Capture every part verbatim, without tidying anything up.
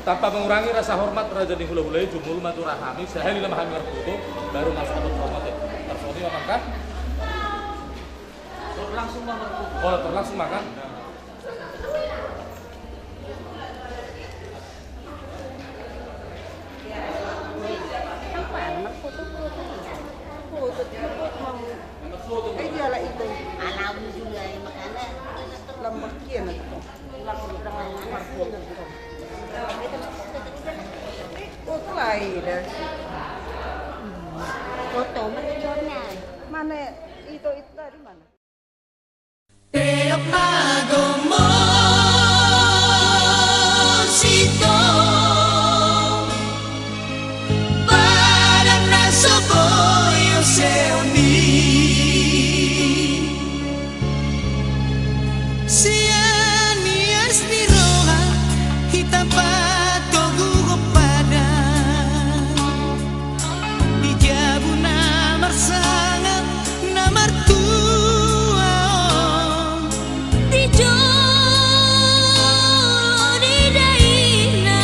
Tanpa mengurangi rasa hormat raja ni hulahula i, jumolo ma tu hami, sahali ma hami marfoto, baru masuk ke rumah. Terfoto ya, Bang, kan? Langsung ma marfoto. Oh, langsung ma, kan? Foto mana? Mana itu, itu tadi mana? Peop ma gomos ito, padan na so boi oseon i. Sian ias ni roha hita patoguhon padan. Di jabu na marsangap na martua on, di jolo ni dainang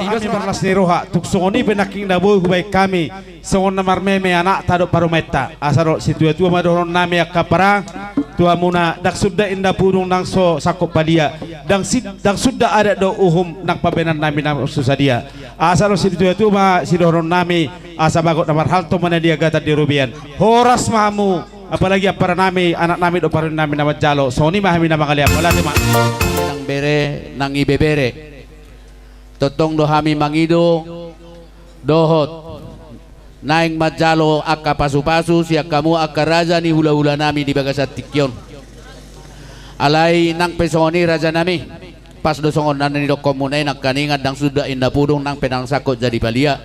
Hami marlas ni roha, tung songon i pe nangkin na boi hubaen hami, songon na marmeme anakta dohot parumaenta. Asa dohot situatua ma dohonon nami angka ampara, tu hamuna, ndang suda inda pudung nang so sangkot balia, ndang si-, ndang suda adat dohot uhum nang pambahenan nami na so sadia. Asa dohot situatua ma sidohonon nami, asa bagot na marhalto ma na niagatan di robean. Horas ma hamu, apalagi ampara nami, anak nami dohot parumaen nami na manjalo. Songon i ma hami na mangalean, mauliate ma. Nang bere, nang ibebere. Tongtong do hami mangido dohot naeng manjalo angka pasupasu sian hamu angka raja ni hulahula nami di bagasan tingki on. Alai nang pe songon i raja nami, pas do songon na nidokkonmuna i nangkaningan, ndang suda inda pudung nang pe nang sangkot jadi balia.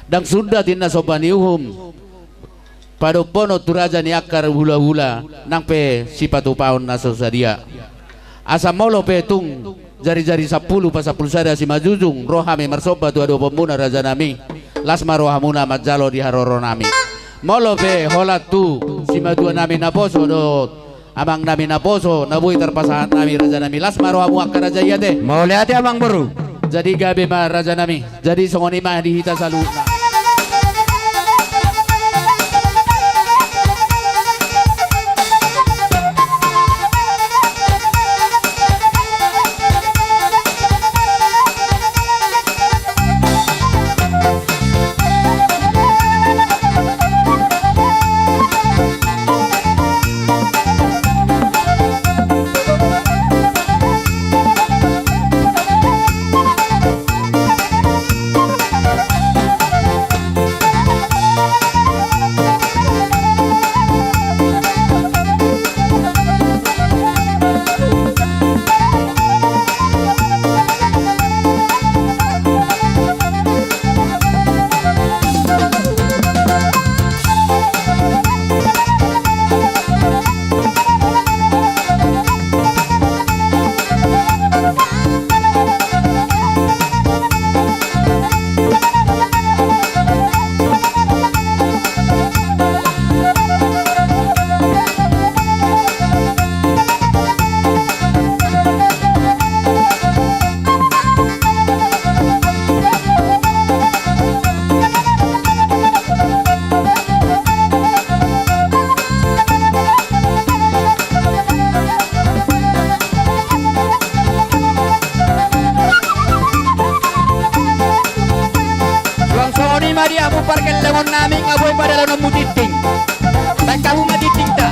Ndang suda tinna somba ni uhum padohonon tu raja ni angka hulahula nang pe sipatupaon na so sadia. Asa molo pe tung jarijari sampulu pasampulu sada simanjujung ro hami marsomba tu adopanmuna raja nami, las ma rohamuna manjalo di haroro nami. Molo pe holan tu simatua nami naposo dohot amang nami naposo na boi tarpasahat nami raja nami, las ma rohamu angka raja i ate. Mauliate amang boru. Jadi gabe ma raja nami. Jadi songon i ma di hita saluhutna. Suang songon i ma di hamu pargellengon nami, nga boi padalahononmu tinting. Baen hamu ma tintingta.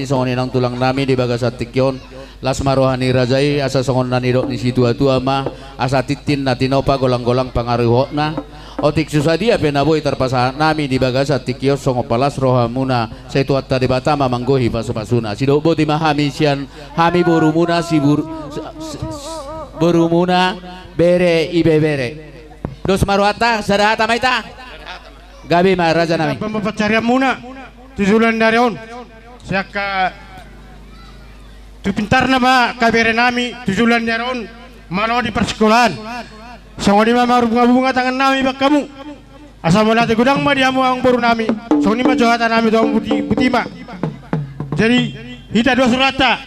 Songon i nang tulang nami di bagasan tingki on, las ma roha ni raja i, asa songon na nidok ni situatua ma, asa tintin na tinopa, golanggolang pangaruhutna. Otik so sadia pe na boi tarpasahat nami di bagasan tingki on, songon palas rohamuna, sai Tuhanta Debata ma manggohi pasupasuna. Sidok boti ma hami sian hami borumuna si bur-, si, si, borumuna bere ibebere. Dos ma rohanta, sada hata ma hita. Gabe ma raja nami. Pansarianmuna tu joloan ni ari on. Sian angka tu pintarna ma angka bere nami tu joloan ni ari on, malo di parsikolaan. Songon i ma marbungabunga tangan nami bahen hamu. Asa mauliate godang ma di hamu amang boru nami. Songon i ma jo hata nami tu hamu, boti, boti ma. Jadi hita dos rohanta.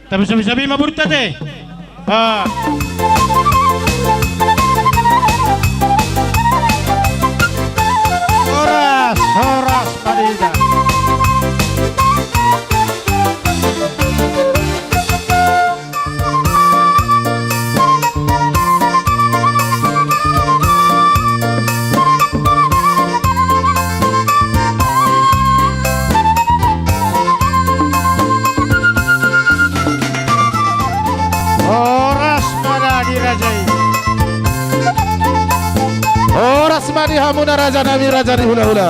Tapasabisabi ma borunta ate. Ah. Horas, horas ma di hita. Horas ma di raja i. Horas ma di hamuna raja nami, raja ni hulahula.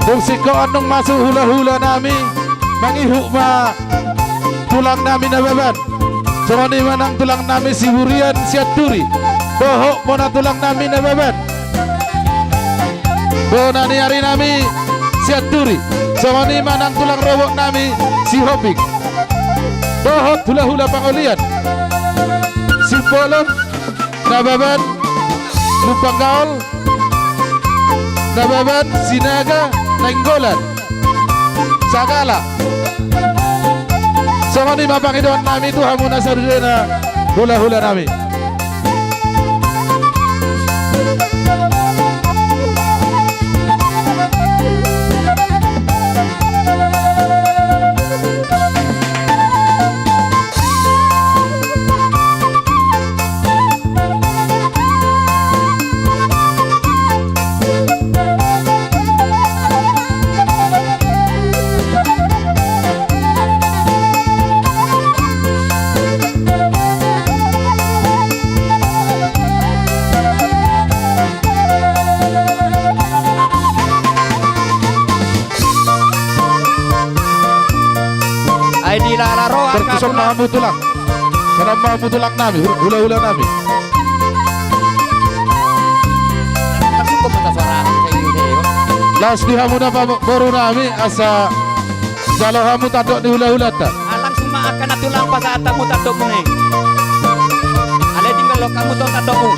Dung singkop annon masuk hulahula nami, mangihut ma tulang nami Nababan. Songon i ma nang tulang nami Siburian Sianturi. Dohot bona tulang nami Nababan, bona ni ari nami Sianturi. Songon i ma nang tulang rorobot nami Sihombing. Dohot hulahula pangolian. Simbolon, Nababan, Lumban Gaol, Nababan, Sinaga, Nainggolan, Sagala. Songon i ma pangidoan nami tu hamuna sadudena hulahula nami. Ai dilala ro angka tulang. Markuson ma hamu tulang. Songon i ma hamu tulang nami, hul-, hulahula nami. Laos di hamuna pa boru nami, asa jalo hamu tandok ni hulahulanta. Ah, langsung ma angka na tulang pasahat hamu tandokmuna i. Alai tinggal do hamu tu tandokmu.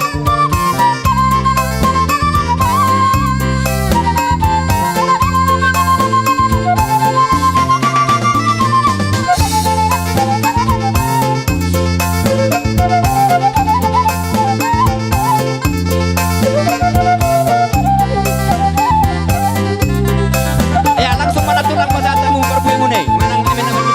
Ia, langsung ma na tulang pasahat hamu parbuemuna i. Manang, manang, manang.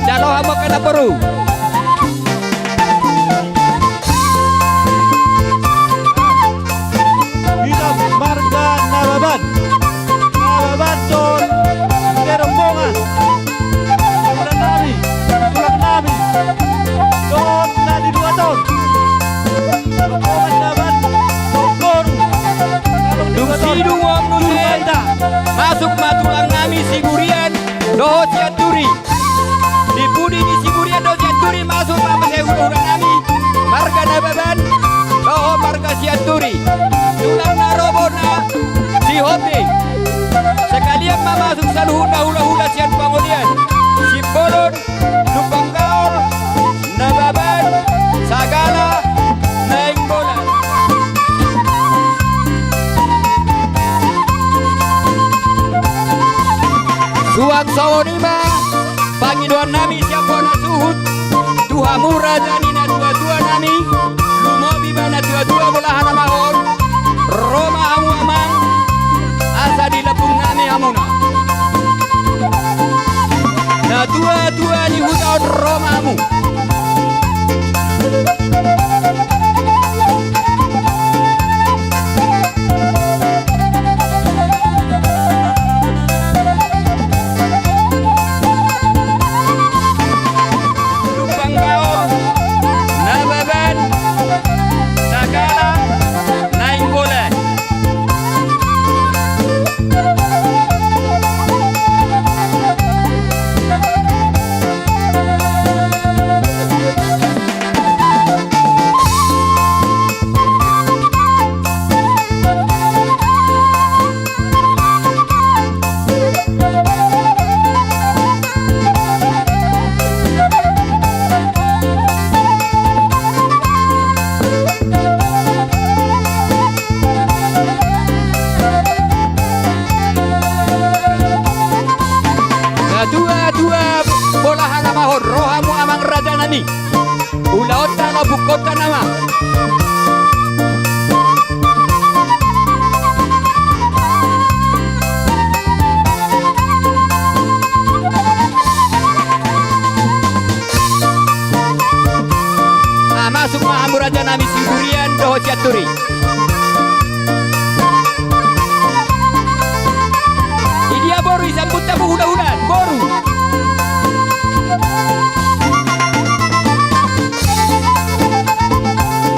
Jalo hamu angka na boru. Hita marga Nababan. Nababan dohot rombongan. Tulang nami, tulang nami. Dohot na di luat on. Rombongan Nababan, dohot boru. Dung sidung on muse, masuk ma tulang nami Siburian dohot Sianturi. Di pudi ni Siburian dohot Sianturi masuk ma muse hulahula nami marga Nababan dohot marga Sianturi. Tulang na ro bona Sihombing. Sekalian ma masuk saluhutna hulahula sian pangolian. Simbolon, Lumban Gaol, Nababan, Sagala, Nainggolan. Suang songon i ma pangidoan nami sian bona suhut tu hamu raja ni natuatua na Nami, lumobi ma na tua-tua bolahan amang on, ro ma hamu amang, asa dilambung nami hamuna. Na tua-tua ni huta on ro ma hamu. Lumbang Baor, Nababan, Sagala, Nainggolan. Na tua-tua bolahan amang on, ro hamu amang raja nami. Ulaonta laho bungkonta nama. Ah, masuk ma hamu raja nami Siburian dohot Sianturi. Idia boru i sambut hamu hula-hulaan, boru.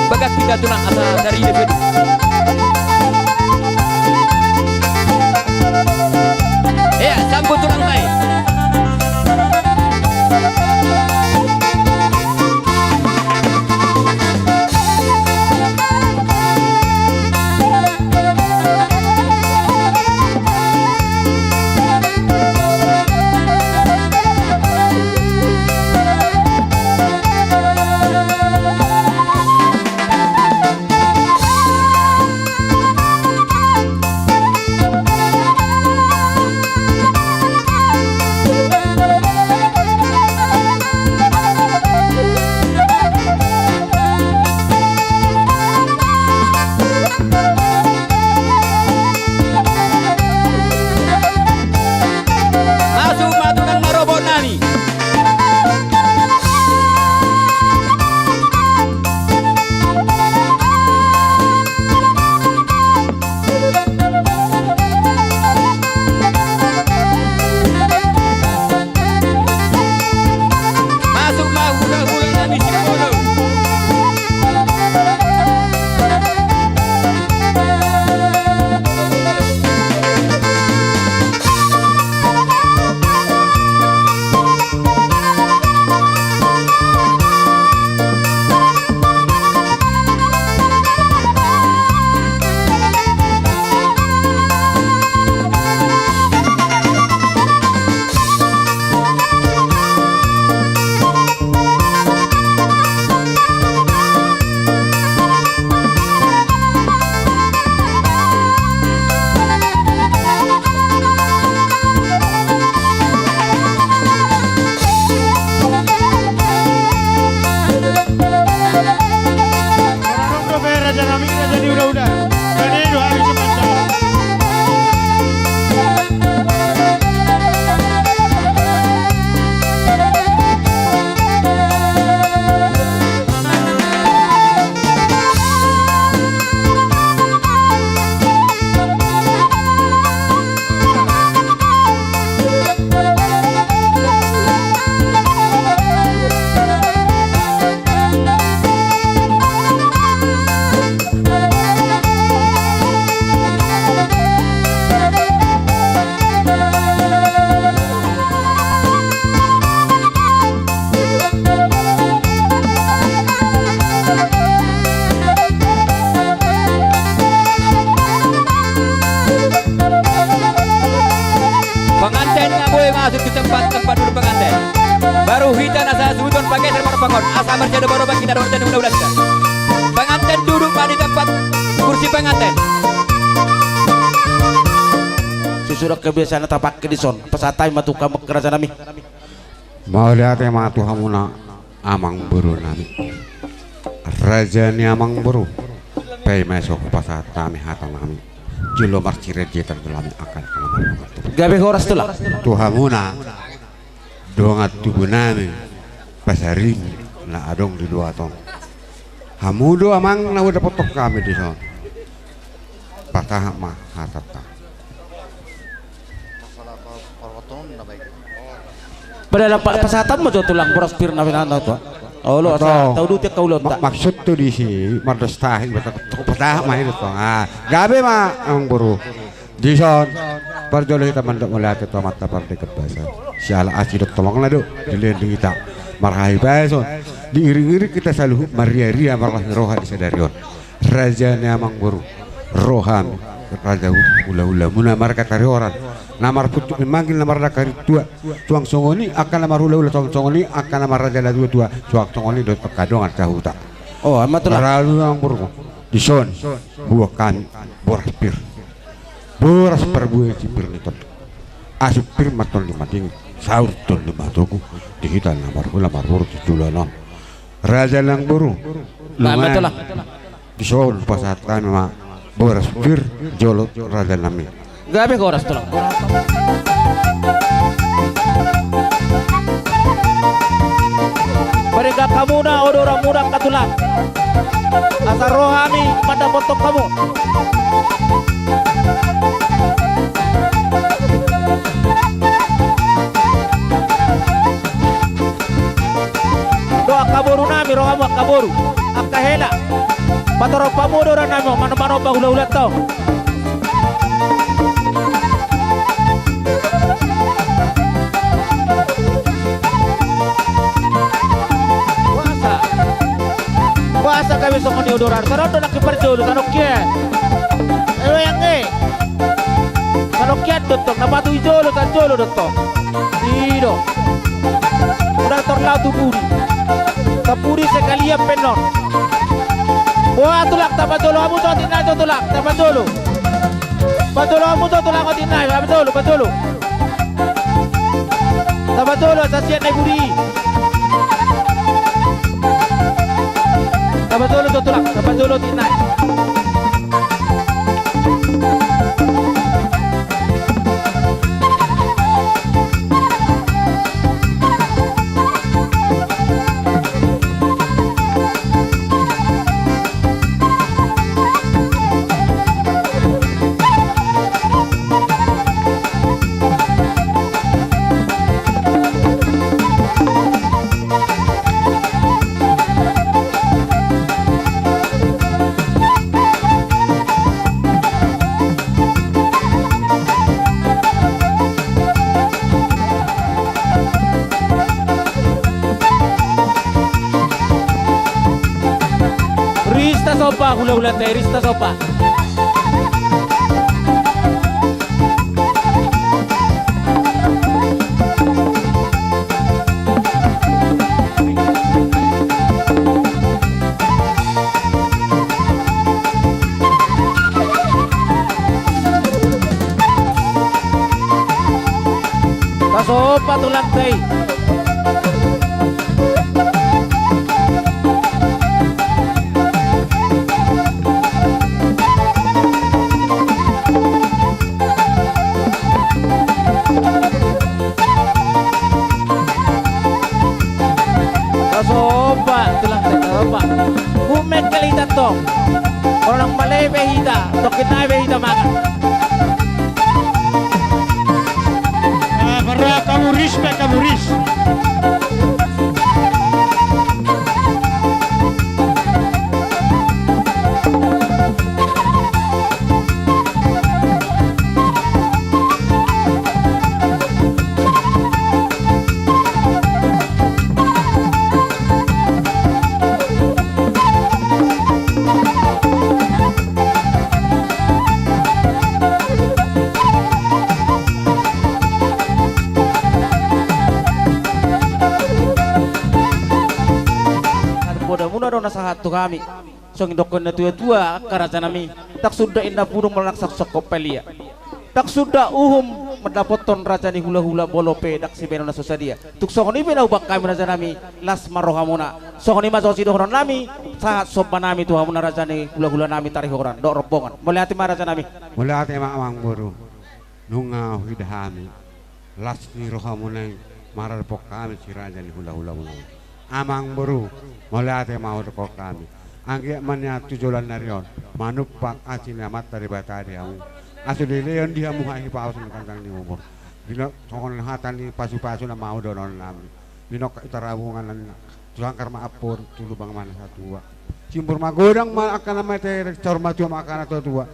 Bagak hita tulang asa dari dia. Ia, sambut tulang nai. Masuk ma tulang na ro boan nami. Masuk ma hula-hula nami Simbolon. Pengantin nggak boleh masuk di tempat-tempat duduk pengantin. Baru hita na sasuhuton pageser ma rompang on, asa marsiadopan-adopan hita dohot na ulaonta. Pengantin duduk ma di tempat kursi pengantin. Sesuai kebiasaan na tapake dison, pasahat hami ma tu hamu raja nami. Mauliate ma tu hamuna amang boru nami. Raja ni amangboru, paima so hupasahat hami hata nami. Jolo marsiranjang hita tu hami angka na marhaha. Gabe horas tulang. Tu hamuna dongan tubu nami Pasaribu na adong di luat on. Hamu do amang na hudapothon hami dison. Pasahat ma hatanta. Padahal pa-, pasahatanmu jo tulang boras pir na pinanau tu. Olo, asa tauduti angka ulaonta. Maksud tu disi mardastahi, pasahat ma i do tu. Ah, gabe ma amangboru. Dison, parjolo hita mandok mauliate tu Amanta Pardenggan Basa. Siala asi dohot tomangna do dilehon di hita marhahipason, diiring-iring hita saluhut marria-ria marlas ni roha di sadari on. Raja ni amangboru, ro hami raja hula-hulamuna marga Tarioran, na marpuntuk ni manggil na mardangka ni tua, suang songon i angka na marhula-hula, suang songon i angka na marraja na tua-tua, suang songon i dohot angka dongan sahuta. Oh, ama tulang. Raja ni amangboru, dison huboan hami boras pir. Boras parbue si pir ni tondi. Asi pir ma tondi madingin, saur tondi matogu di hita na marhula marboru tu joloan on. Raja ni amangboru, lumayan. Dison pasahat hami ma boras pir jolo raja nami. Gabe horas tulang. Paringgot hamuna odoranmuna angka tulang. Asa ro hami mandapothon hamu. Do angka boru nami, ro hamu angka boru, angka hela. Patorop hamu odoran nami on, manomba hula-hulanta on. Boasa? Boasa gabe songon i odoran? Sarondo nangkin parjolo, sanongkian. Elo yang e. Sanongkian do tong, na patuhi jolo, sanjolo do tong. I do. Unang tor laho tu pudi. Sampudi sekalian pe non. Boa tulang, tapajolo hamu jo tinai jo tulang, tapajolo. Pajolo hamu jo tulang tinai, pajolo, pajolo. Tapajolo asa sian na i pudi. Tapajolo jo tulang, tapajolo tinai. Ris ta somba, hula-hulanta i, ris ta somba. Pasomba tulangta i. Pasomba tulangta i, pasomba. Umengkel hita tong. Olo, nang male pe hita, tongkin nai pe hita mangan. Ah, parrohahon hamu ris pe hamu ris. Poda muna do na sahat tu hami. Songon i dohonon ni natua-tua angka raja nami. Ndang suda inna pudung molo ndang songkop palia. Ndang suda uhum mandapothon raja ni hulahula molo pe ndang sibahenon na so sadia. Tung songon i pe na hubahen hami rajanami, las ma rohamuna. Songon i ma songon sidohononnami, sahat sombanami tu hamuna raja ni hulahulanami Tarihoran dohot rombongan. Mauliate ma rajanami. Mauliate ma amangboru. Nunga huida hami las ni rohamuna i maradophon hami si raja ni hulahulamuna i. Amangboru, mauliate ma hudokhon hami. Anggiat ma nian tu joloan ni ari on manumpak asi ni Amanta Debata di hamu, asa dilehon di hamu hahipason ganjang ni umur. Dina songon hata ni pasupasu na mangadopi dohononnami. Minongkak i tarabungan na tu sanggar ma amporik, tu lubang ma na satua. Simbur magodang ma angka na meterek, saur matua ma angka na tuatua.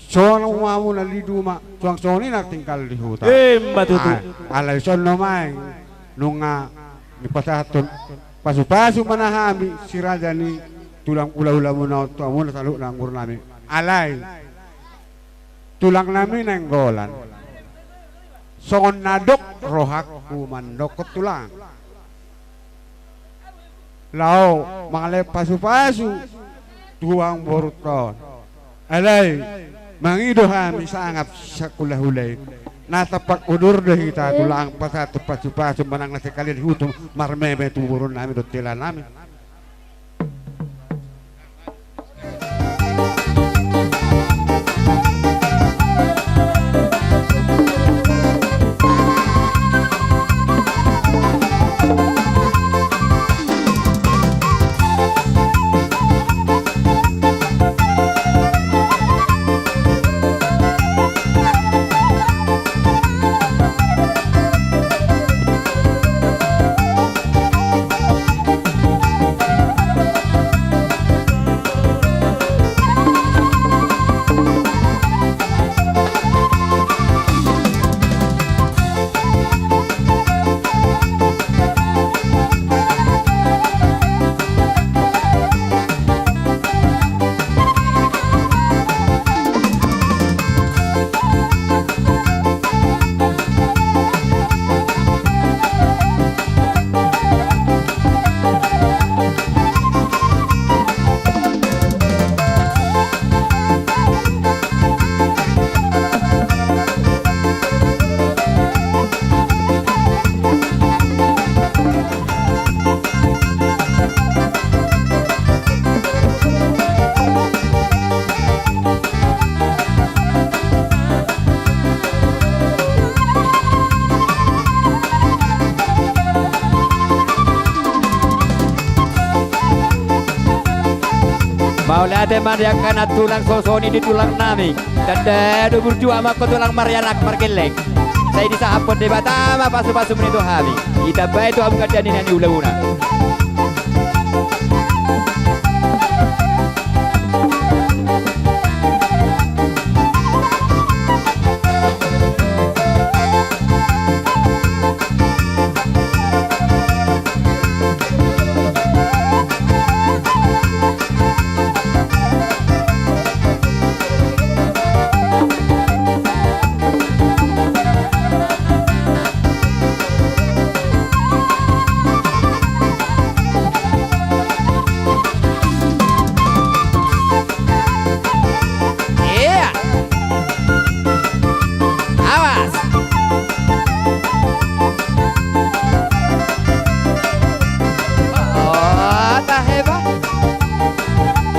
Songon hamu na lidu ma suang songon i na tinggal di huta. Emma tutu. Alai songon i ma i nunga dipasahathon pasupasu ma na hami si raja ni tulang hulahulamuna on tu hamuna saluhut na anggur nami. Alai tulang nami Nainggolan, songon na dok rohangku mandokkon tulang, laho mangalehon pasupasu tu amangborunta on. Alai mangido hami sangap sahulahula i, na tampak udur do hita tulang pasahat pasupasu manang na sekali di hutu marmeme tu boru nami dohot hela nami. Mauliate ma di angka na tulang sosoni di tulang nami. Tanda do burju amangko tulang marianak margelleng. Sai disahaphon Debata ma pasupasu muna i tu hami. Ditambai tu hamu ganda ni na niulahuna. Ia. Awas. Oh, tahe ba.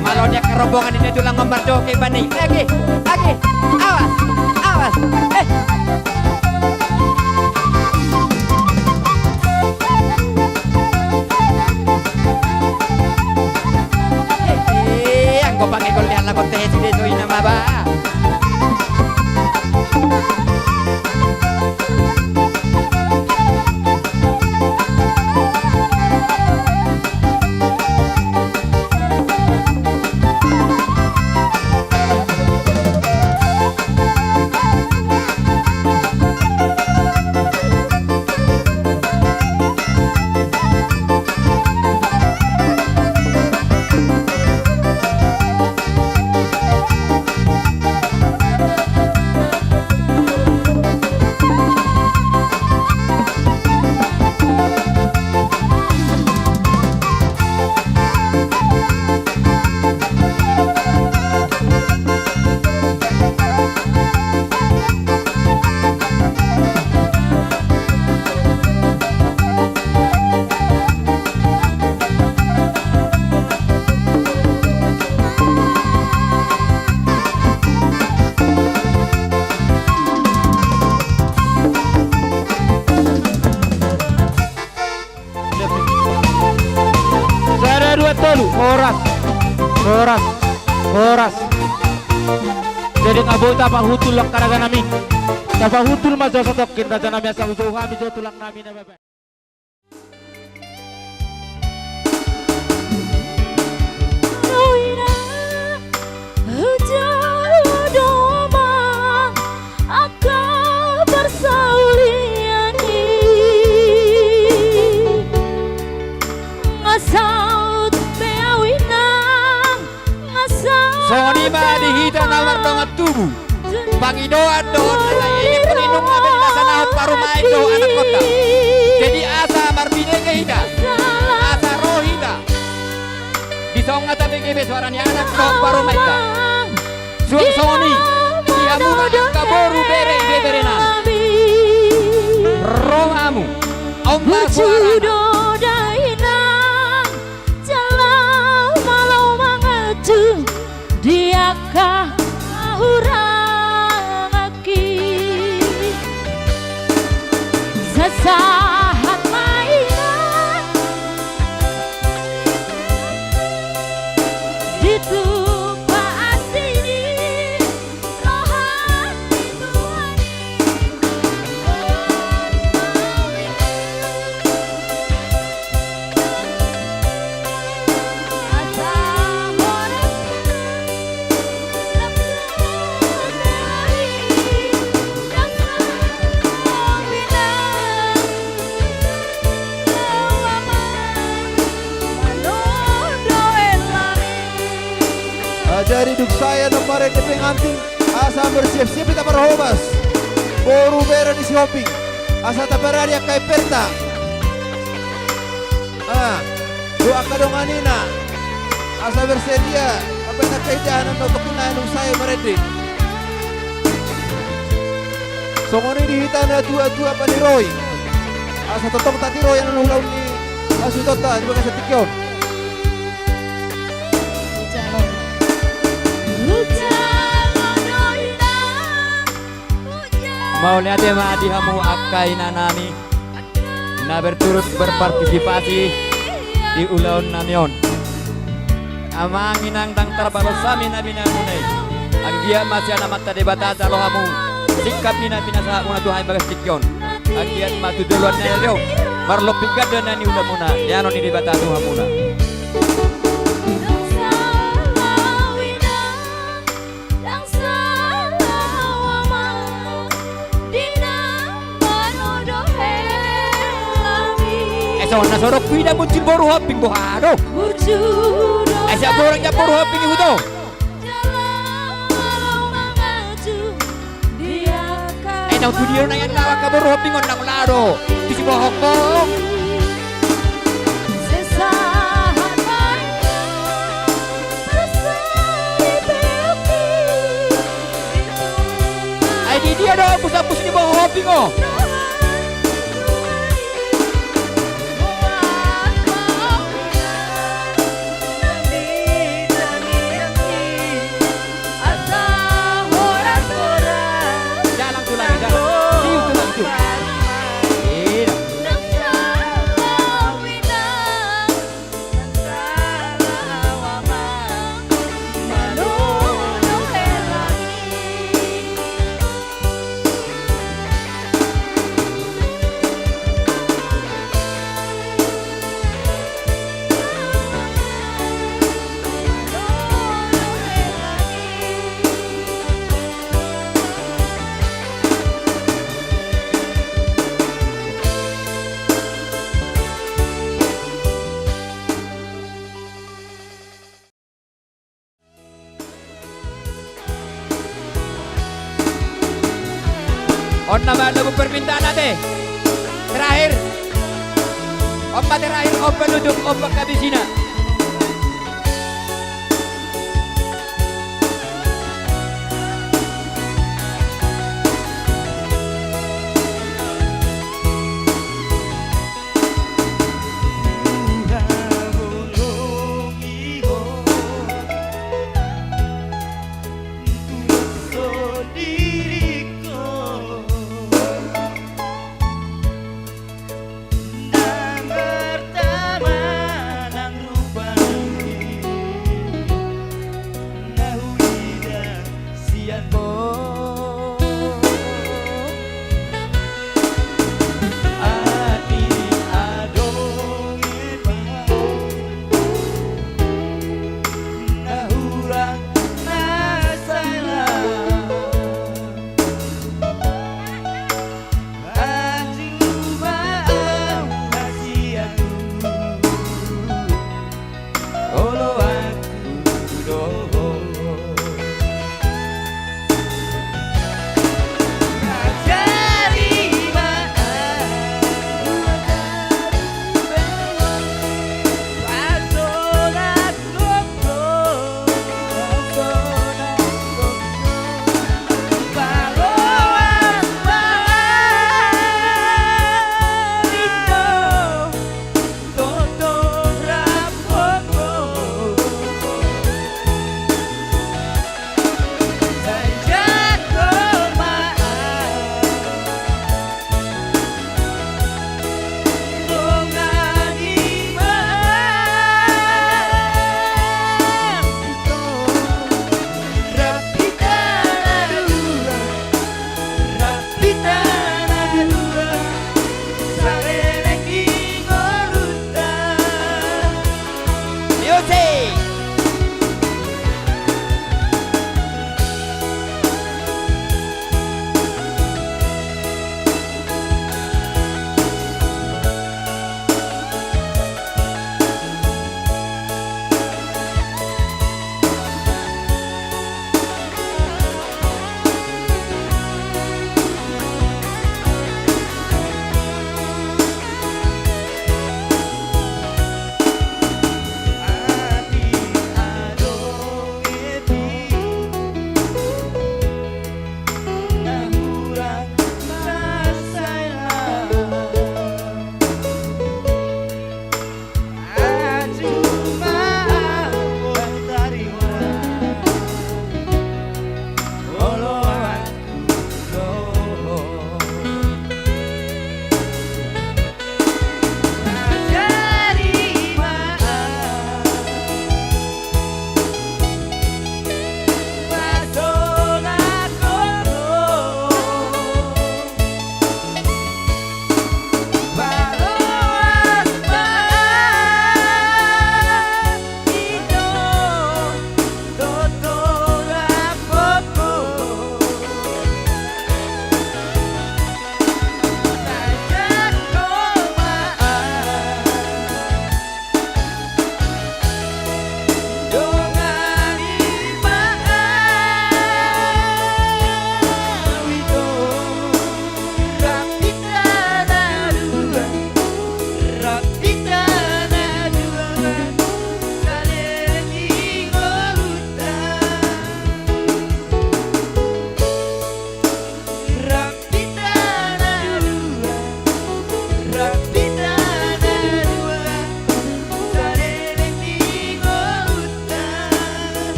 Malo ni angka rombongan i na tulang on marjoget bani. Age, age. Awas, awas. Eh. Eh, eh, anggo pangegol ni halak on tehe sude so ina ma ba. Horas. Jadi nga boi tapahutul, angka raja nami. Tapahutul ma jo satongkin, raja nami, asa hujou hami jo tulang nami na baen. Hujalo do ma angka parsaulian i. Nga saut pe au inang. Songon i ma di hita na mardongan tubu. Pangidoan dohot na lain i, paninungka bere na sana parumaen dohot anakkonta. Jadi asa marbinege hita, asa ro hita. Disanga tabege be soara ni anak dohot parumaenta. Suang songon i di hamu ma angka boru, bere, ibeberenan. Ro ma hamu. Ompa suara. Jala ma laho manganju di angka hurang angki. Sasahat ma inang di tupa asi ni roha ni Tuhan i. Ah, jadi dung sae na marende pengantin, asa bersiap-siap hita marhobas. Boru, bere ni Sihombing, asa taparade angka emberta. Ah, dohot angka dongan ina, asa bersedia mambaen angka indahan na tongkin na dung sae marende. Songon i di hita na tua-tua paniroi, asa tongtong tatiroi annon ulaon ni hasuhutonta di bagasan tingki on. Mauliate ma di hamu angka ina nami na berturut berpartisipasi di ulaon nami on. Amang inang, ndang tarbalos hami na binahenmuna i. Anggiat ma sian Amanta Debata jalo hamu singkap ni na pinasahatmuna tu hami bagas tingki on. Anggiat ma tu joloan na nilehon marlompit ganda na niulamuna, ianon ni Debata tu hamuna. Eh, songon na so adong huida muncul boru Hombing, boha do? Eh, siap borang jam boru Hombing i huto. Eh, nang tu dia na ian lawan angka boru Hombing on nang lado. Tusi bohong bohong. Ai di dia do hapus-hapus ni bohong Hombing on. Jalan tu lagi, jalan. Siu tu lagi, siu. Iya. On nama lagu permintaan ate. Terakhir. Ompa terakhir, ompa nunjuk, ompa habisina.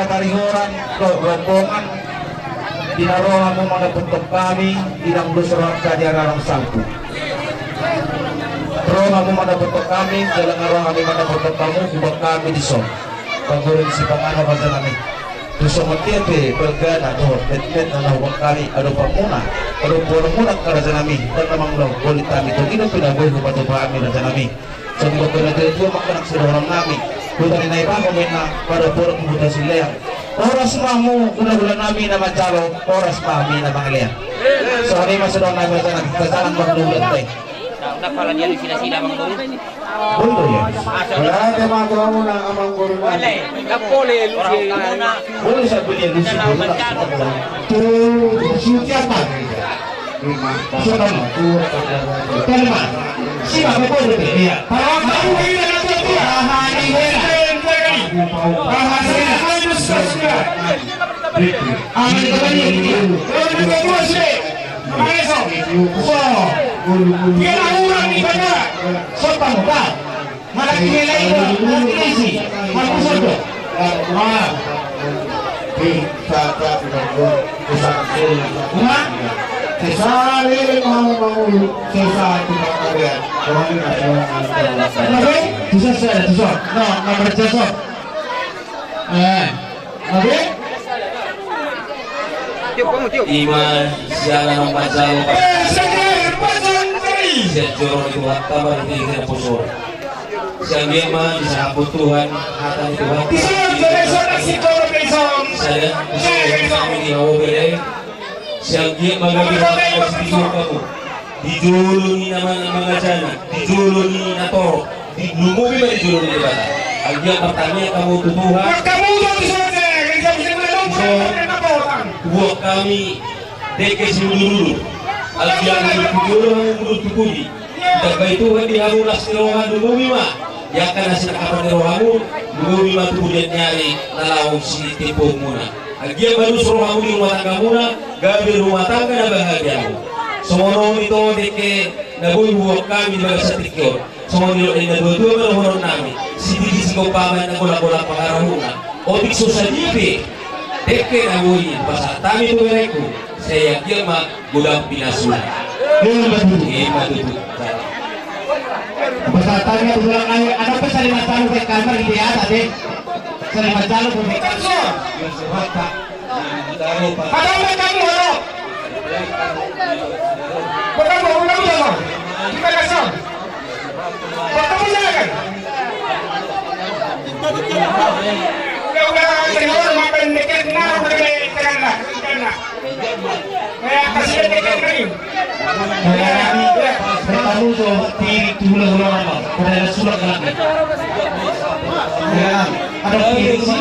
Parihoran dohot rombongan, di na ro hamu mandapothon hami, di na dos rohanta di ari na salpu. Ro hamu mandapothon hami, jala nga ro hami mandapothon hamu, huboan hami dison. Panggohi ni sipanganon raja nami. Tu songon dia pe balgana dohot metmetna na huboan hami, adopanmuna, adopanmuna angka raja nami, dan na mangula, bolit hami, tong i do pe na boi hupatupa hami raja nami. Songon na tuatua ma angka na sidohonon nami. Huta ni Naibaho ma inna, pada porong huta Silean. Horas ma hamu hulahula nami na manjalo, horas ma hami na mangalean. Songon i ma sidohonon nami, raja nami, tajalang ma hulahula nami. Boi do ya. Ate ma tu hamuna amangboru nami. Boi do sa beli alusi, boi do. Tu siapa? Siapa? Siapa? Siapa? Siapa? Siapa? Mana kini lagi, mana kini si? Mana musuh tu? Wah. Di, sa, sa, sa, sa, sa, sa. Wah. Sesa lele mau, mau. Sesa tu kalian. Wah, ini nasional. Kenapa? Susah, susah, susah. No, nomor sesa. Eh. Ima siala na manjalo. Sian joro ni Tuhanta ma di tingki na poso. Sian dia ma disahapon Tuhan hata ni Tuhanta. Sian dia ma gabe hata ni Tuhanta. Di jolo ni na mangajana, di jolo ni na torop, di lumobi ma di jolo ni Debata. Anggiat martangiang hamu tu Tuhan. Huboan hami dengke siudurudur. Anggiat mundut tu jolo hamu mundut tu pudi. Ditambai Tuhan di hamu las ni roha, lumobi ma di angka na sinangkapan ni rohamu, lumobi ma tu pudian ni ari na laho sitimpuonmuna. Anggiat manus rohamu di rumah tanggamuna, gabe rumah tangga na bahagia hamu. Songon on ito dengke na boi huboan hami di bagasan tingki on. Songon nidok ni na tuatua ma dohonon nami, sititi sigompa ma inna, golanggolang pangarahutna. Otik so sadipe dengke na boi pasahat hami tu berengku, sai anggiat ma godang pinasuna. Ima tutu. Ima tutu. Pasahat hami tu tulang nami, adong pe sari manjalo pe kamar di atas, eh. Sari manjalo pe. Ada apa kamu, halo? Bukan mau, bukan mau. Kita kasih. Bukan mau, jangan. Udah, udah, jangan, makan deket, nah, udah, jangan, jangan. Tamu so tirik tu hulahula nama, pada sulak lagi. Ya, ada tirik si.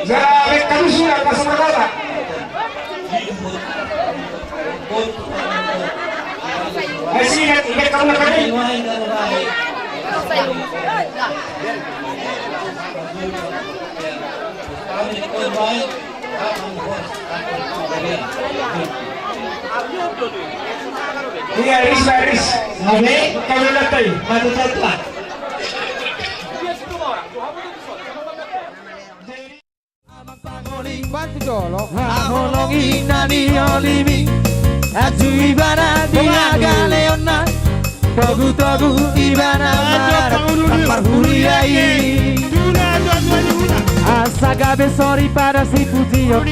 Ya, kamu sulak pas berkata. Eh, si, ingat, ingat kamu nak tadi. Iya, Riz, Riz. Oke, kalau datang. Mati satu lah. Amang pangoli, bantu jolo. Haholongi na niolimi. Aju ibana di hagaleonna. Togu-togu ibana marana, marhuriai. Asa gabe soripada sipujion.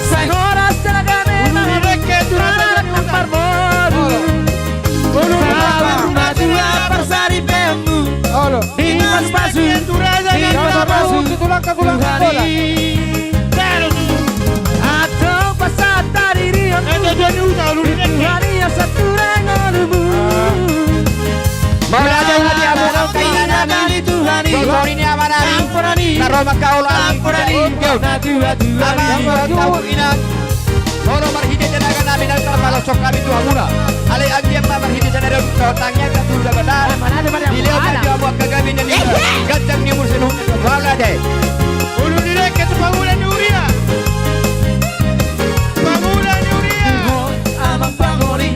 Sai horas jala gabe na parboru. Saur matua parsaripeonmu. Di paspasu, di paspasu, Tuhani. Antong pasahat harion, Tuhani, asa tura ngolumu. Mauliate ma di hamu angka ina nami, Tuhani, Tuhani, amanami, ampunan i, na ro mangkaholongi, ampunan i, ampunan i. Ama, ampunan i. Molo marhite tenaga nami na tarpaloshon hami tu hamuna. Alai anggiat ma marhite sadari on dohot tangiang na tu Debata. Dilehon ma di hamu angka gabe na niula, ganjang ni umur sinuhut. Mauliate. Ulu ni dengke tu pangula ni huria. Pangula ni huria. Amang pangoli.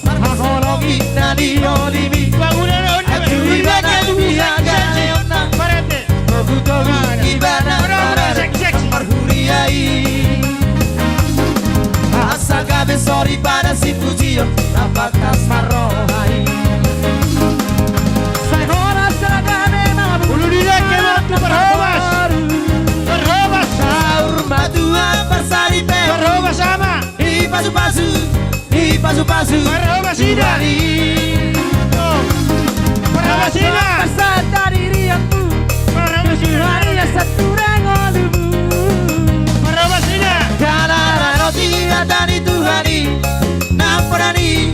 Marhaholongi na niolimi. Pangula ni huria. Aju ibana di Pasu-pasu. Parhobas ina. Tuhan i. Parhobas ina. Pasu-pasu. Parhobas ina. Tuhan i, asa ture ngolumu. Parhobas ina. Jala roti hata ni Tuhan i. Nampuna ni,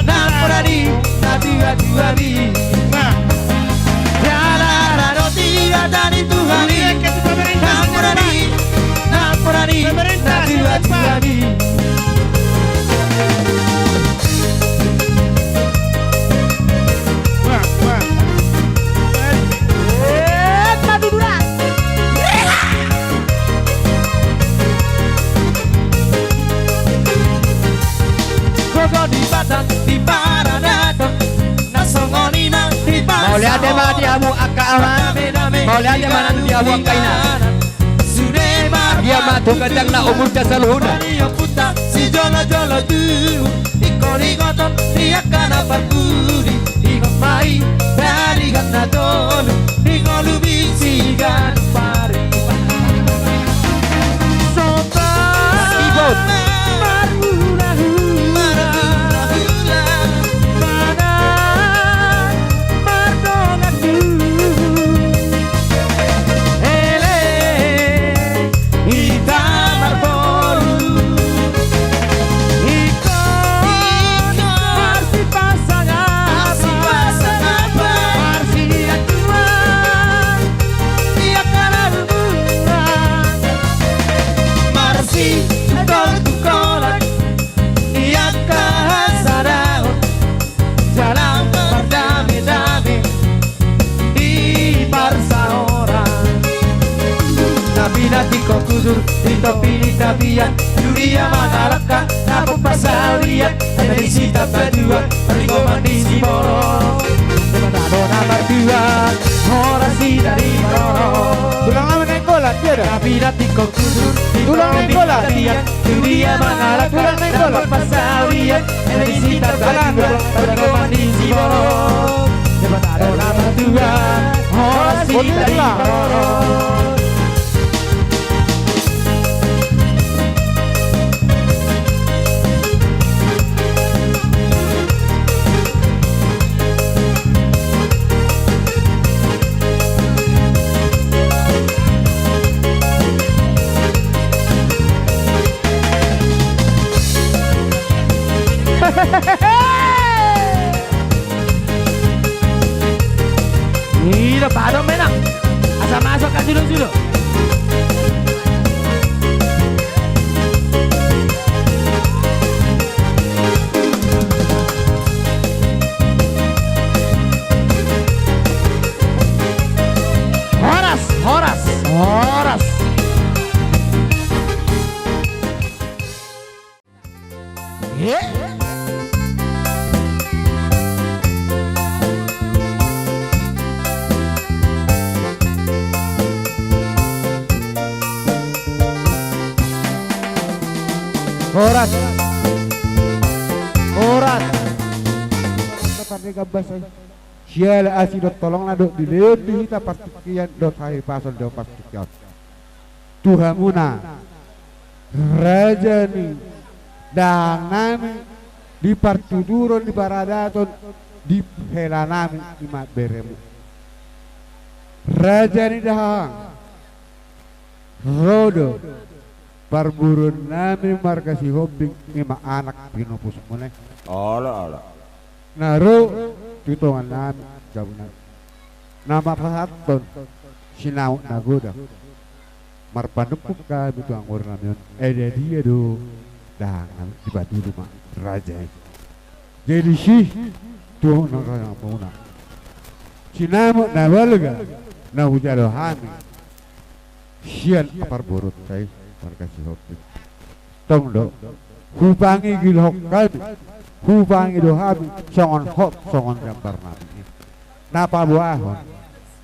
nampuna ni, na tua-tua ni. Nah. Jala roti hata ni Tuhan i. Nampuna ni, nampuna ni, na tua-tua ni. Wah, wah. Eh, paduduran. Gogo di batang, di paradaton, na songon i na di bangsa. Mauliate ma di hamu angka amang. Mauliate ma nang di hamu angka inang. Sude ma. Ia ma tu gandang na umur jasa luhuna. Ia puta si jolo-jolo tu. Ingkon ingoton di angka na parpudi. Ingot ma i, darigan na tolu, di ngolu bisi ganup ari. Sopa. Ibot. Marhula-hula. Marhula-hula. Mana mardongan tu. Ele. Hita marboru. Ingkon, ingkon. Marsipasangap. Marsipasangap. Marsiatua. Ia kalarungan. Marsitungkol-tungkolan. Ia kahasadaon. Jala mardame-dame di parsaoran. Tapi na tingkos hujur di topi ni tapian, tu dia mangalangka na pompasaurian, eme di sitamba dua, parlinggoman ni siborok. Debata do na martua, horas hita di parorot. Tulang nami Nainggolan, dia da. Tapi na tingkos hujur di topi ni tapian, tu dia mangalangka na pompasaurian, eme di sitamba dua, parlinggoman ni siborok. Debata do na martua, horas hita di parorot. Ida, padom menang. Asa masuk ka sulo-sulo. Horas, horas, horas. Eh? Horas. Horas. Siala asi dohot holongna do dilehon di hita partingkian dohot hahipason di partingkian. Tu hamuna raja ni dahangnami, di partuturon, di paradaton, di helanami, i ma beremu. Raja ni dahahang, ro do parboruonnami marga Sihombing, i ma anak pinopusmuna i. Ala, ala. Na ro tu tongannami, jabunami. Na marhahathon sinamot na godang. Marpanungkun hami tu anggur nami on. Eda dia do dahangnami, dipatudu ma raja i. Jadi si, tu hamuna sinamot na balga na hujalo hami sian parboruonta i, marga Sihombing. Tong do hupangigilhon hami, hupangido hami songon hot, songon jambar nami i. Na paboahon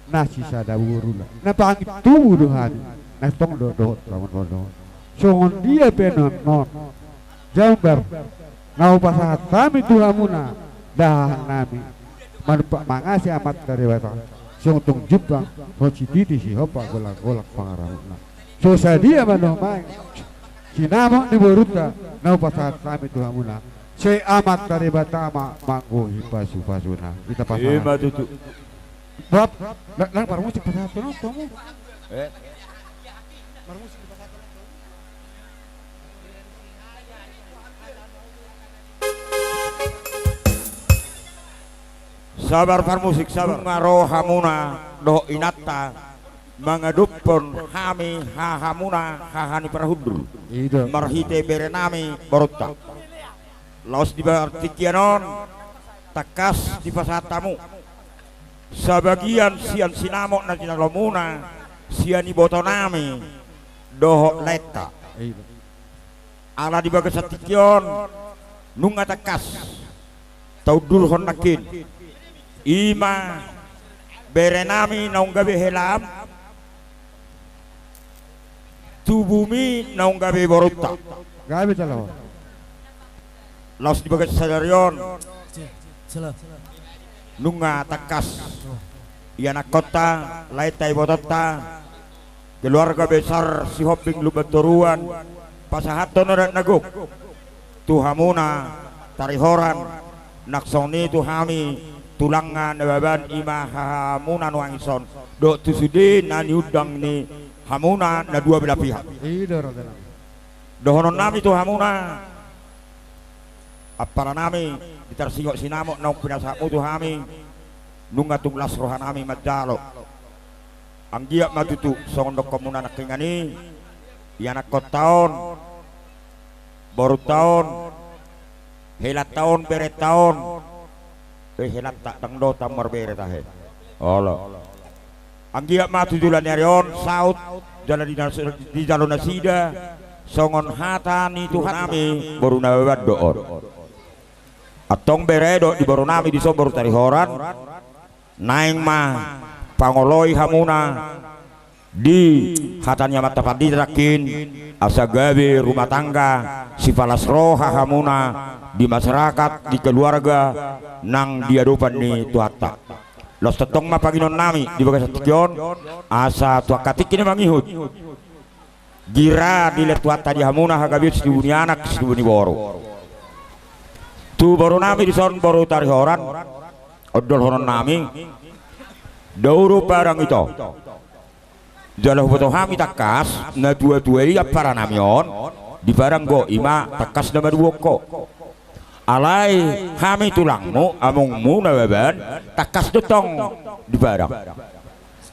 na sisada borula, na pangintubu do hami, na tong do dohot pamonoon. Songon dia pe nuaeng on jambar na hupasahat hami tu hamuna dahangnami, manumpak mangasi Amanta Debata, songon tung jumpang dohot sititi sihompa, golanggolang pangarahutna. So sadia ma nuaeng sinamot ni borunta na hupasahat hami tu hamuna, Sai Amanta Debata ma manggohi pasupasuna. Hita pasahat. Ima tutu. Bab, la-, lang marmusik pasahat tu nonton. Eh? Marmusik pasahat tu nonton. Sabar parmusik, sabar. Nunga ro hamuna dohot inanta mangadophon hami hahamuna haha ni parhundul. Ida. Marhite berenami borunta. Laos di partingkian on tangkas dipasahat hamu sabagian sian sinamot na jinalomuna sian ibotonami dohot laenta. Ida. Ala di bagasan tingki on nunga tangkas taundulhon nangkin. Ima berenami naung gabe helam, tubumi naung gabe borunta. Gabe jalo. Laos di bagasan sadari on nunga tangkas ianakkonta, laenta, ibotonta, keluarga besar Sihombing Lumbantoruan, pasahathon adat na gok tu hamuna Tarihoran, nang songon i tu hami tulangna Nababan, ima hahamuna nuaeng ison, dohot tu sude na niundang ni hamuna na dua belah pihak. Ida, rajanami. Dohononnami tu hamuna, amparanami, di tarsingot sinamot naung pinasahatmu tu hami, nunga tung las rohanami manjalo. Anggiat ma tutu songon dohononmuna nangkiningan i, ianakkonta on, borunta on, helanta on, berenta on. Eh, helanta, ndang dohot hamu marbere tahe. Olo. Anggiat ma tu joloan ni ari on saut jala di nas-, dijalo nasida songon hata ni Tuhannami, boru Nababan do on. Antong bere dohot di borunami dison, boru Tarihoran, naeng ma pangoloi hamuna di hata ni Amanta Pandita nangkin, asa gabe rumah tangga sipalas roha hamuna di masyarakat, di keluarga, nang di adopan ni Tuhanta. Laos tongtong ma panginonnami di bagasan tingki on, asa tu angka tingki na mangihut, gira dilean Tuhanta di hamuna hagabeon situbu ni anak, situbu ni boru. Tu borunami dison, boru Tarihoran, ondolhononnami, dao do padang ito. Jala huboto hami tangkas, natuatua i amparanami on, di padang do, ima tangkas na maduhon ho. Alai hami tulangmu, amongmu Nababan, tangkas do tong di padang.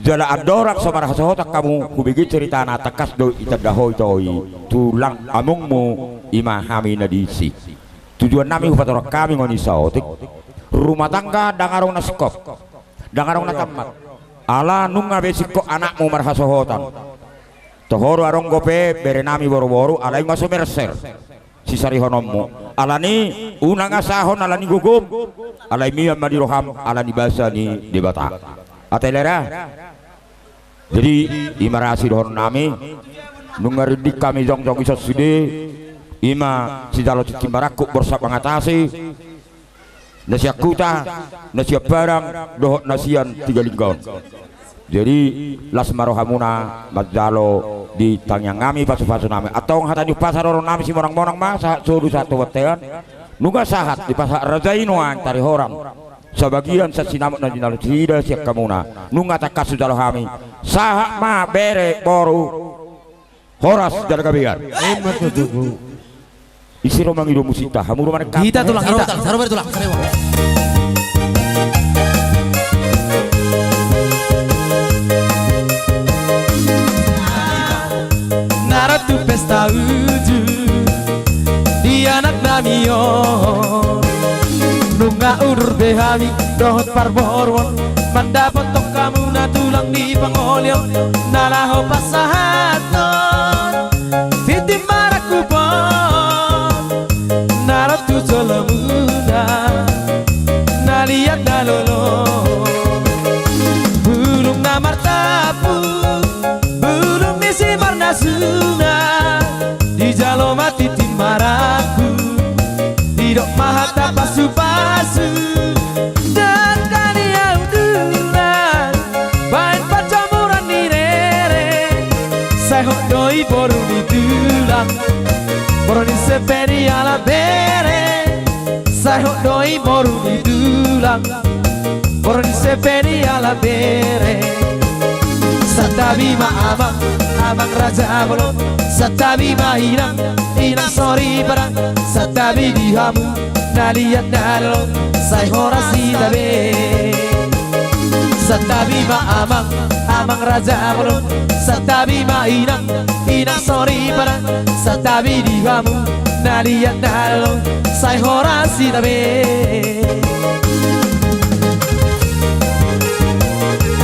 Jala andorang so marhasohotan hamu, hubege ceritana, tangkas do itanda ho ito i tulang amongmu, ima hami na disi. Tujuannami hupatorang hami ngon i saotik. Rumah tangga ndang adong na singkop, ndang adong na tammat. Ala nunga be singkop anakmu marhasohotan. Toho do adong dope berenami boruboru, alai nunga so merser sisarihononmu. Alani unang asahon, alani gogom, alai mian ma di roham, alani basa ni Debata. Ate lera. Jadi, ima ra sidohononnami, nunga rinding hami jongjong ison sude, ima sijalo tingki marangkup borsat mangatasi, na sian huta, na sian padang, dohot na sian Tiga Lingga on. Jadi, las ma rohamuna manjalo di tangiangnami, pasupasunami. Antong hata ni umpasa dohononnami, simonangmonang ma, sahat solu sahat tu bontean. Nunga sahat dipasahat raja i nuaeng Tarihoran. Sabagian sian sinamot na jinalo nasida sian hamuna. Nunga tangkas hujalo hami. Sahat ma bere boru. Horas jala gabean. Ima tutu. Ise ro mangido musikta, hamu ro manangkap. Hita tulang, hita. Saro, saro, tulang, saro. Na ro tu pesta uju di anaknami on. Nunga udur be hami dohot parboruon, mandapothon hamuna tulang di pangoli on, na laho pasahathon tintin marangkup on, na ro tu jolomuna, na liat na lolo. Bulung na martampuk, bulung ni simarnasuna, dijalo ma tintin marangkup, didok ma hata pasupasu. Dangka ni au tulang, baen pancomuran ni rere, sai hot do i boru ni tulang, boru ni sepe ni ala bere. Hot do i boru ni tulang, boru ni sepe ni ala bere. Santabi ma amang, amang raja bolon. Santabi ma inang, inang soripada. Santabi di hamu na liat na lolo, sai horas hita be. Santabi ma amang, amang raja bolon. Santabi ma inang, inang soripada. Santabi di hamu na liat na lolo, sai horas hita be.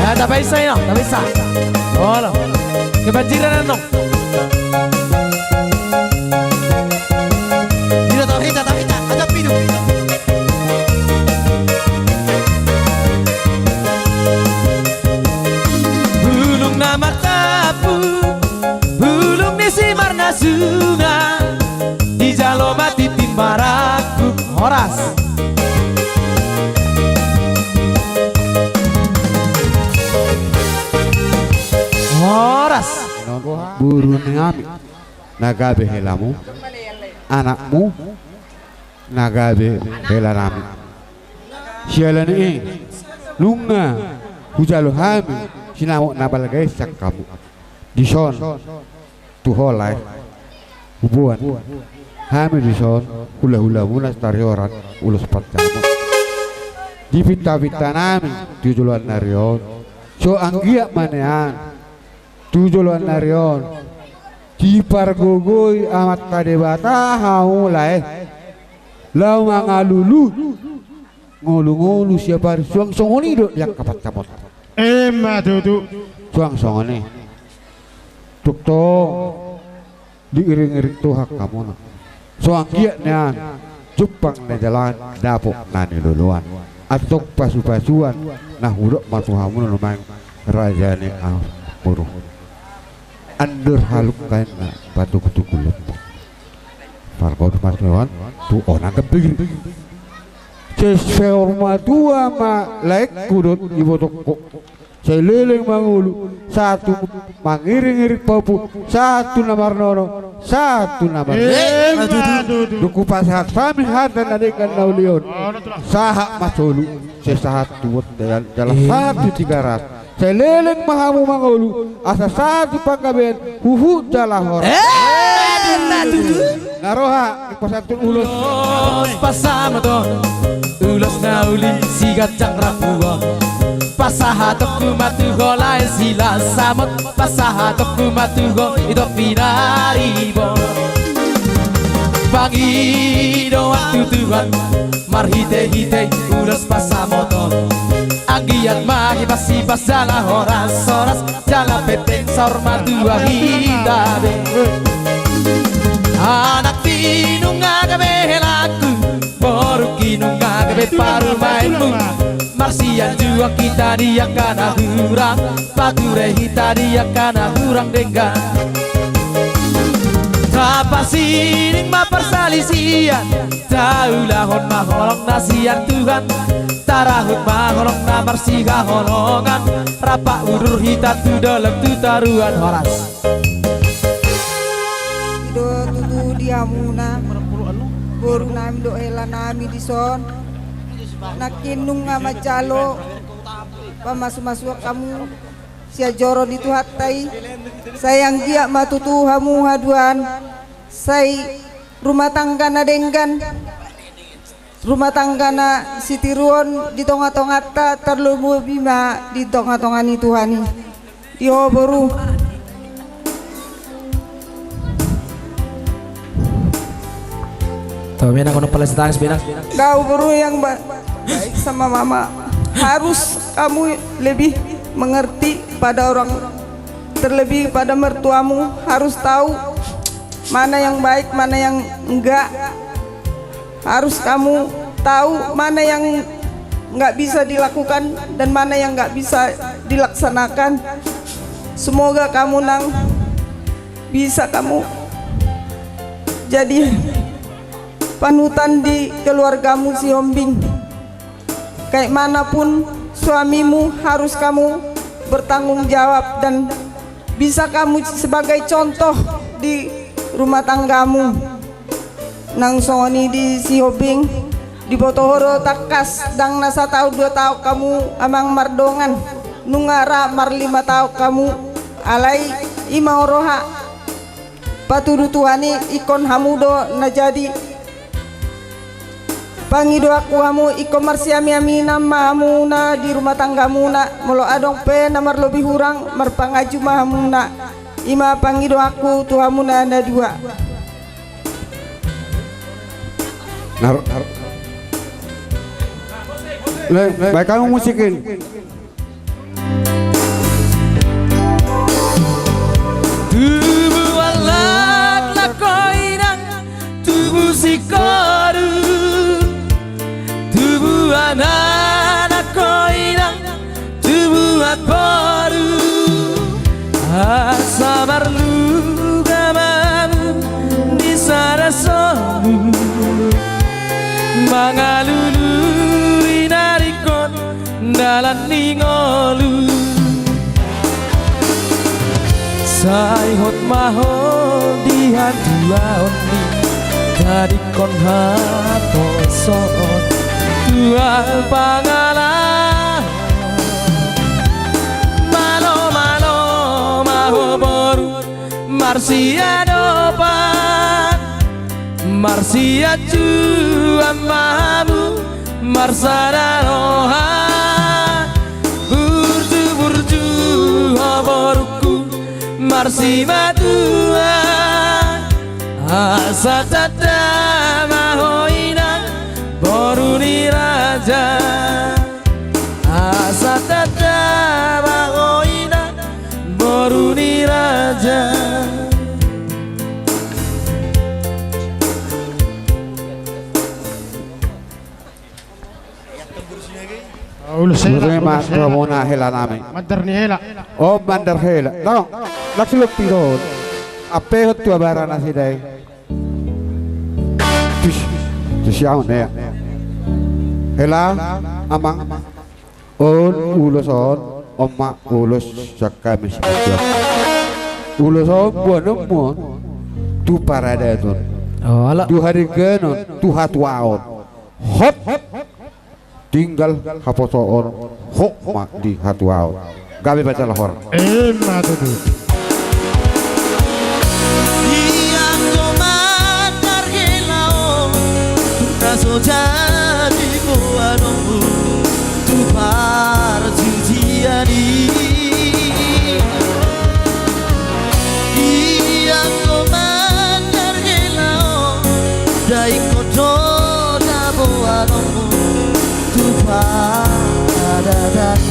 Eh, tapaisa ino, tapaisa. Olo. Kebanjiran annon. Ino, tapaisa, tapaisa. Aja pidu. Bulung na martapu, bulung ni si marnasunga, dijalo ma tintin marangkup. Horas. Horas. Boru nami, na gabe helamu, anakmu na gabe hela nami. Siala ni i, nunga hujalo hami sinamot na balga i sian hamu. Dison tu ho lae, huboan hami dison hulahulamuna Sitarihoran ulos pansamot. Di pintapinta nami tu joloan ni ari on, so anggiat ma nian tu joloan ni ari on dipargogoi Amanta Debata hamu lae, laho mangalului ngolungolu siapari suang songon i do di angka pansamot. Emma tutu. Suang songon i. Tongtong diiringiring Tuhan hamuna. So anggiat nian jumpang ni dalan, dapot na niluluan. Antong pasupasuan na hudok ma tu hamuna nuaeng raja ni ahu boru. Andor halumpang na patukutuku lombu. Pargogoi ma tuan tu ona gambir. Sai saur matua ma laengku dohot ibotongku. Sai leleng ma ngolu sahat tu mangiringiring pahompu, sahat tu na marnono, sahat tu na marnono. Emma tutu. Dung hupasahat hami hata na denggan na uli on, sahat ma solu, sai sahat tu bontean jala sahat tu Tigaras. Sai leleng ma hamu mangolu asa sahat tu panggabean, huhut jala horas. Emma tutu. Na roha, pasantun ulos. Ulos pansamot on, ulos na uli siganjang rambu on. Pasahatonku ma tu ho lae Silasamot, pasahatonku ma tu ho i tompinaribot. Pangidoan tu Tuhan marhitehite ulos pansamot on. Anggiat ma hipas-hipas jala horas-horas jala pepeng saur matua hita be. Anakki nunga gabe helangku, borungki nunga gabe parumaenmu. Marsianjuang hita di angka na hurang, pature hita di angka na hurang denggan. Tapasining ma parsalisian, taulahon ma holong na sian Tuhan. Tarahut ma holong na marsihaholongan, rap udur hita tu dolok tu toruan. Horas. I do tutu di hamuna boru nami dohot hela nami dison. Nangkin nunga manjalo pamasumasuon hamu sian joro ni Tuhanta i. Sai anggiat ma tutu hamu haduan sai rumah tangga na denggan. Rumah tangga na sitiruon di tongatonganta, tarlobi ma di tongatonga ni Tuhan i. Di ho boru. Tahu, Benang, kau pala setangis, Benang. Kau boru yang ba-, baik sama mama. Harus kamu lebih mengerti pada orang, terlebih pada mertuamu. Harus tahu mana yang baik, mana yang enggak. Harus kamu tahu mana yang nggak bisa dilakukan dan mana yang nggak bisa dilaksanakan. Semoga kamu, Nang, bisa kamu jadi panutan di keluargamu Sihombing. Kayak manapun suamimu, harus kamu bertanggung jawab dan bisa kamu sebagai contoh di rumah tanggamu. Nang songon i di Sihombing, Diboto ho do tangkas, ndang na sataon dua taon hamu amang mardongan, nunga ra marlima taon hamu. Alai i ma roha, patudu Tuhan i, ingkon hamu do na jadi. Pangidoanku hamu, ingkon marsiami-aminan ma hamuna di rumah tanggamuna. Molo adong pe na marlobi hurang, marpangaju ma hamuna. I ma pangidoanku tu hamuna na dua. Nar-, nar-, le, baen hamu musik i. Tubuan laklak ho inang, tubu singkoru. Tubuan anak ho inang, tubuan boru. Asa marluga ma hamu di sada sobu, mangalului na ringkot dalan ni ngolu. Sai hot ma ho di hatuaon i, tadingkon haposoon, tual pangalaho. Malo-malo ma ho boru, marsiadopan, marsianjuan ma hamu, marsada roha. Burju-burju ho borungku, marsimatuan, asa tanda ma ho inang, boru ni raja. Asa tanda ma ho inang, boru ni raja. Ulos hela, ulos hela. Mandar ni hela. O, mandar hela. Langsung lopi do. Ape hot tu abara nasida i. Tus, tus yaun ya. Hela, amang. On ulos on, on ma ulos sian hami. Ulos on boanonmuna tu paradaton. Tu haringganon, tu hatuaon. Hot. Tinggal haposoon, hot ma di hatuaon. Gabe baca lahor. Ima tutu. Ia anggo mandar hela on, tung na so jadi boanonmu tu parjujian i. Ia anggo mandar hela on, dai ingkon do boanonmu tu paradaton i.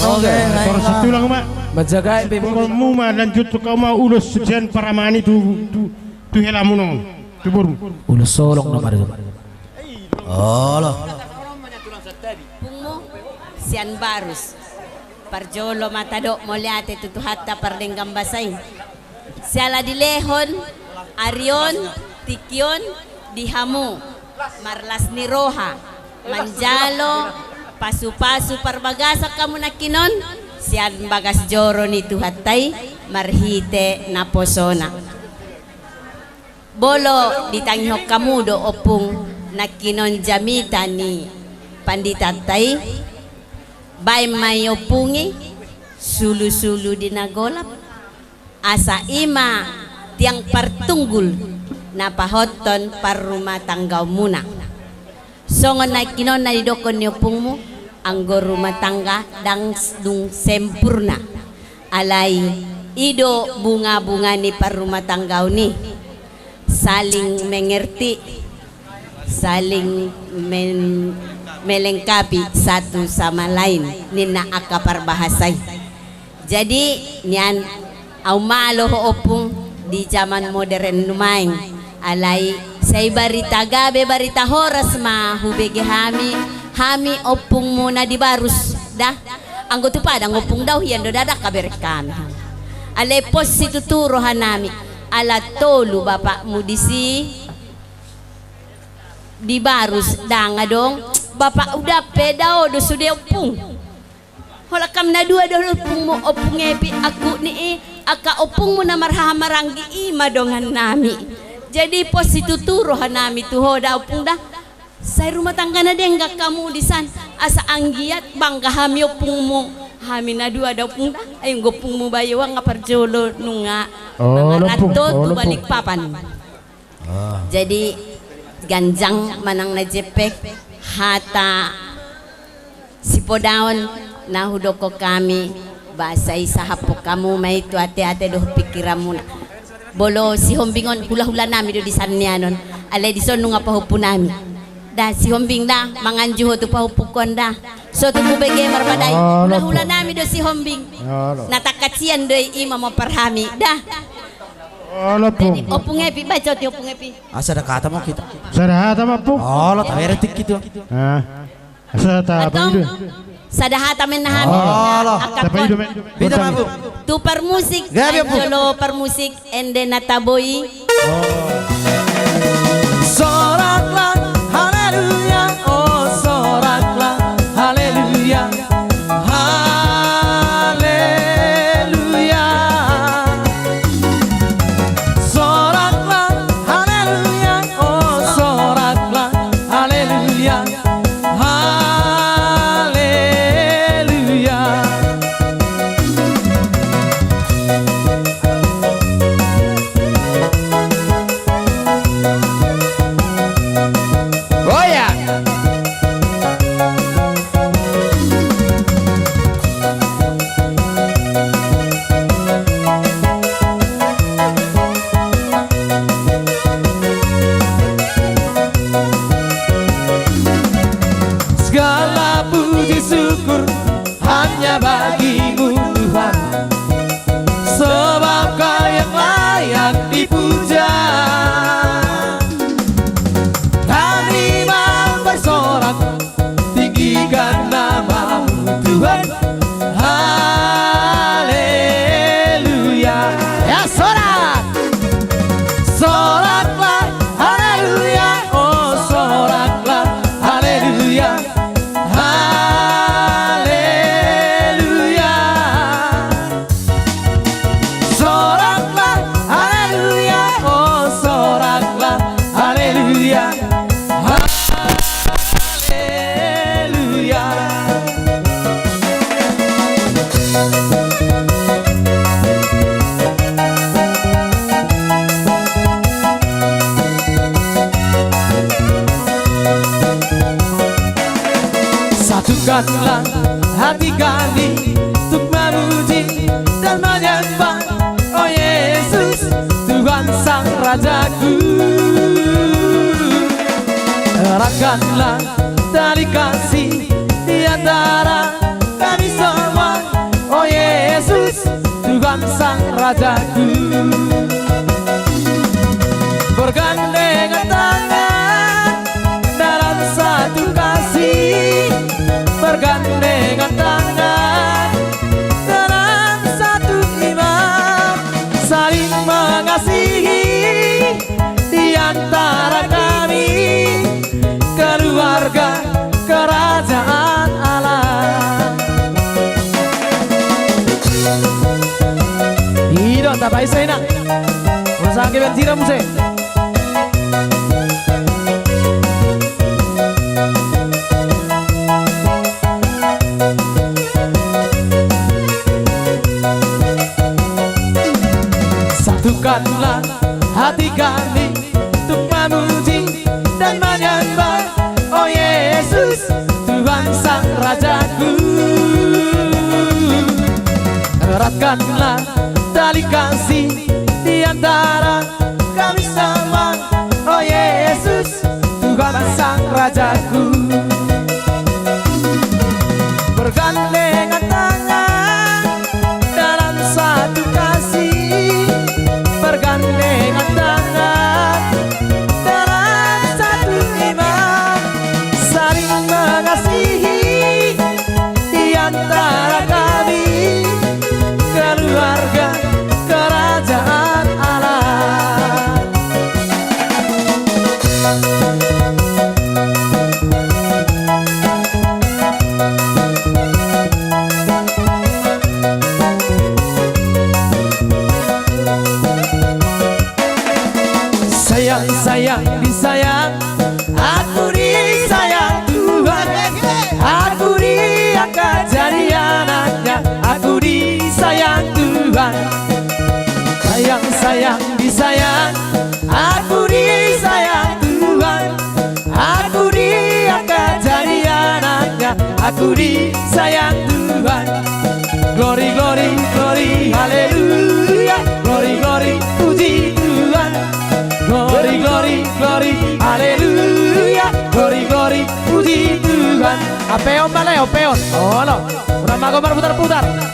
Oke, baik. Torus tulang ma. Manjagai pe boru. Borumu ma, lanjut tu hamu ma ulos sian paramangana i tu, tu, tu helamuna on. Tu boru. Ulos holong na marga. Olo. Ompungmu sian Barus. Parjolo ma tadok mauliate tu Tuhanta pardenggan basa i. Siala dilehon ari on, tingki on di hamu marlas ni roha, manjalo pasu-pasu parbagasan hamu nangkinon sian bagas joro ni Tuhanta i marhite naposona. Bolo ditangihon hamu do, ompung, nangkinon jamita ni panditanta i, baen ma i, ompung, i sulu-sulu di na golap, asa i ma tiang partunggul na pahothon parrumatanggaonmuna. Songon nangkinon na nidokkon ni ompungmu, anggo rumah tangga ndang s-, dung sempurna. Alai i do bunga-bunga ni parrumatanggaon i. Saling mengerti, saling men-, melengkapi satu sama lain, ninna angka parbahasa i. Jadi, nian, au malo ho, ompung, di zaman modern nuaeng. Alai sai barita gabe, barita horas ma hubege hami, hami ompungmu na di Barus, da. Anggo tu Padang, ompung, dao hian do, ndada angka bereng hami. Alai pos situtu rohanami, ala tolu bapakmu disi di Barus, ndang adong bapak uda pe, dao do sude, ompung. Holan hami na dua do ompungmu, Ompung Epi, angkup ni i, angka ompungmu na marhahamaranggi i ma dongannami. Jadi pos situtu rohanami tu ho da, Ompung, da. Sai rumah tangga na denggan hamu di san, asa anggiat bangga hami ompungmu. Hami na dua da, Ompung, da. Ai anggo ompungmu bayo, nunga parjolo, nunga mamaranto tu Balikpapan. Jadi ganjang manang na jempek hata sipodaon na hudokhon hami, ba sai sahaphon hamu ma i tu ateate dohot pingkiranmuna. Molo Sihombing on hulahulanami do di san nian on, alai dison nunga pahompunami. Da Sihombing da, manganju ho tu pahompungkon da. So tung hubege marbadai, hulahulanami do Sihombing. Na tangkas sian do i, i ma maompar hami da. Ompung Epi, baca oti Ompung Epi. Asa sada hata ma hita. Sada hata ma, Ompung. Olo, tabertik gitu. Asa hata apa itu? Sada hata mena hami. Olo. Tapa ido me. Bita ma, Ompung. Tu parmusik, jolo parmusik, ende na tabo i. Soraklah, haleluya, oh soraklah, haleluya. Haleluya. Soraklah, haleluya, oh soraklah, haleluya. Haleluya. Goyang. Segala puji syukur hanya bagi-Mu Tuhan, sebab Kau yang layak dipuja. Kami mau bersorak, tinggikan nama-Mu Tuhan. Haleluya. Ya, sorak. Soraklah, haleluya. Oh, soraklah, haleluya. Haleluya. Soraklah, haleluya, oh, soraklah, haleluya, haleluya. Satukanlah hati kami untuk memuji dan menyembah, oh Yesus, Tuhan Sang Rajaku. Eratkanlah tali kasih di antara kami semua, oh Yesus, Tuhan Sang Rajaku. Bergandengan tangan dalam satu kasih, bergandengan tangan dalam satu iman, saling mengasihi di antara kami, keluarga kerajaan Allah. I do, tapaisa i na. Masa angke ben sira muse. Satukanlah hati kami untuk memuji dan menyembah, oh Yesus, Tuhan Sang Rajaku. Eratkanlah tali kasih di antara kami semua, oh Yesus, Tuhan Sang Rajaku. Bergandengan tangan dalam satu kasih, bergandengan tangan dalam satu iman, saling mengasihi di antara kami, keluarga kerajaan Allah. Puji sayang Tuhan. Glory, glory, glory, haleluya. Glory, glory, puji Tuhan. Glory, glory, glory, haleluya. Glory, glory, puji Tuhan. Ape on, Male, ape on. Olo. Unang mago marputar-putar.